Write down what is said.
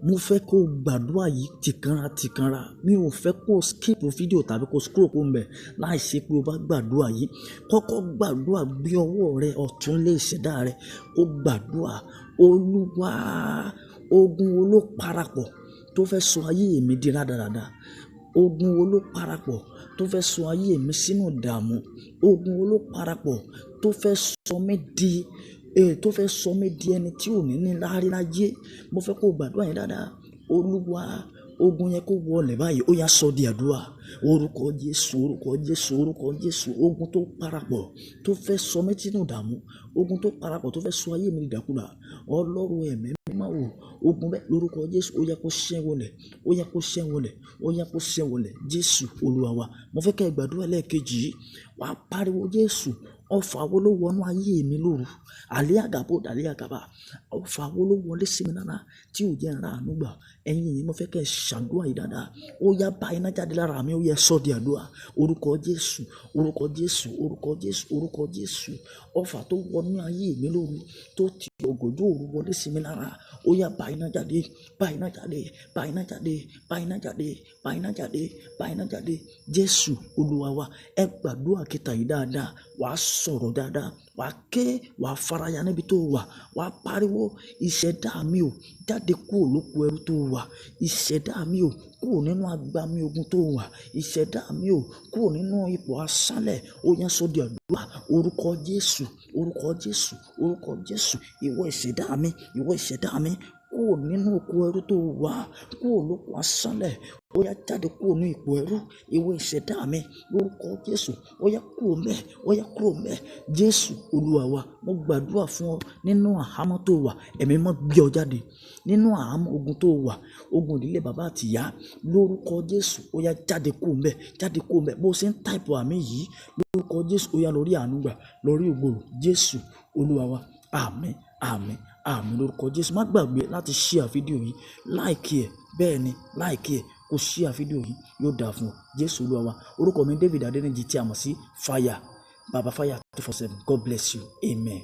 Mo fẹ́ kó gbàdúrà yìí tìkanra tìkanra. Mi ò fẹ́ kó skip fídíò tàbí kó scroll kó mbẹ̀ láì ṣe pé o bá gbàdúrà yìí. Kọ́kọ́ gbàdúrà, gbé ọwọ́ rẹ ọ̀tún lé ìṣẹ̀dá rẹ, kó gbàdúrà. Olúwa, ogun wo ló parapọ̀ tó fẹ́ sọ ayé mi di rádaràda? Ogun wo ló parapọ̀ tó fẹ́ sọ ayé mi sínú ìdààmú? Ogun wo ló parapọ̀ tó fẹ́ sọ mí di, tó fẹ́ sọ mí di ẹni tí ò ní ní láárí láyé? Mo fẹ́ kó gbàdúrà yẹn dáadáa. Olúwa, ogun yẹn kó wọlé báyìí, ó yá sọ di àdúrà. Orúkọ Jésù, orúkọ Jésù, orúkọ Jésù. Ogun tó parapọ̀ tó fẹ́ sọ mí sínú ìdààmú, ogun tó parapọ̀ tó fẹ́ sọ ayé mi di ìdàkudà, Ọlọ́run ẹ̀mí mímọ́ o, ogun bẹ́ẹ̀ lórúkọ Jésù, ó yá kó ṣẹ́ wọlé, ó yá kó ṣẹ́ wọlé, ó yá kó ṣẹ́ wọlé. Jésù Olúwa wa. Mo fẹ́ kí ẹ gbàdúrà lẹ́ẹ̀kejì yìí. Wàá pariwo Jésù, ọfà wo ló wọnú ayé mi lóru? Àlẹ́ àgàbọ̀, àlẹ́ àgàbà. Ọfà wo ló wọlé sí mi lára tí ò jẹ́ n ra àánú gbà? Ẹ̀yin yìí, mo fẹ́ kí ẹ ṣàdúrà yìí dáadáa. Ó yá, bá iná jáde lára mi, ó yá sọ di àdúrà. Orúkọ Jésù, orúkọ Jésù, orúkọ Jésù, orúkọ Jésù. Ọfà tó wọnú ayé mi lóru tó ti ògòjò òru wọlé sí mi lára, ó yá, bá iná jáde, bá iná jáde, bá iná jáde, bá iná jáde, bá iná jáde, bá iná jáde. Jésù Olúwa wa. Ẹ gbàdúrà kẹta yìí dáadáa. Wàá sọ̀rọ̀ dáadáa, wàá ké, wàá faraya níbi tó wà, wàá pariwo, ìṣẹ̀dá mi ò, jáde kúrò lóko ẹrú tó wà. Ìṣẹ̀dá mi ò, kúrò nínú agbami ogun tó wà. Ìṣẹ̀dá mi ò, kúrò nínú ipò aṣálẹ̀. Ó yá sọ di àdúrà. Orúkọ Jésù, orúkọ Jésù, orúkọ Jésù. Ìwọ ìṣẹ̀dá mi, ìwọ ìṣẹ̀dá mi, kúrò nínú oko ẹrú tó wà, kúrò lóko aṣálẹ̀. Ó yá jáde kúrò ní ipò ẹrú. Ìwọ ìṣẹ̀dá mi, lórúkọ Jésù, ó yá kúrò ńbẹ̀, ó yá kúrò ńbẹ̀. Jésù Olúwa wa. Mo gbàdúrà fún ọ nínú àhámọ́ tó wà, ẹ̀mí mọ́ gbé ọ jáde. Nínú àhámọ́ ogun tó wà, ogun ìdílé bàbá àti ìyá, lórúkọ Jésù, ó yá jáde kúrò ńbẹ̀, jáde kúrò ńbẹ̀. Bó ṣe ń type àmì yìí, lórúkọ Jésù, ó yá lọ rí àánú gbà, lọ rí ògo. Jésù Olúwa wa. Àmín, àmín, àmín lórúkọ Jésù. Má gbàgbé láti share fídíò yìí, like ẹ̀, bẹ́ẹ̀ ni, like ẹ̀, kó share fídíò yìí, yóò dáa fún ọ. Jésù Olúwa wa. Orúkọ mi David Adéníjì tí a mọ̀ sí Fire, Baba Fire 247. God bless you. Amen.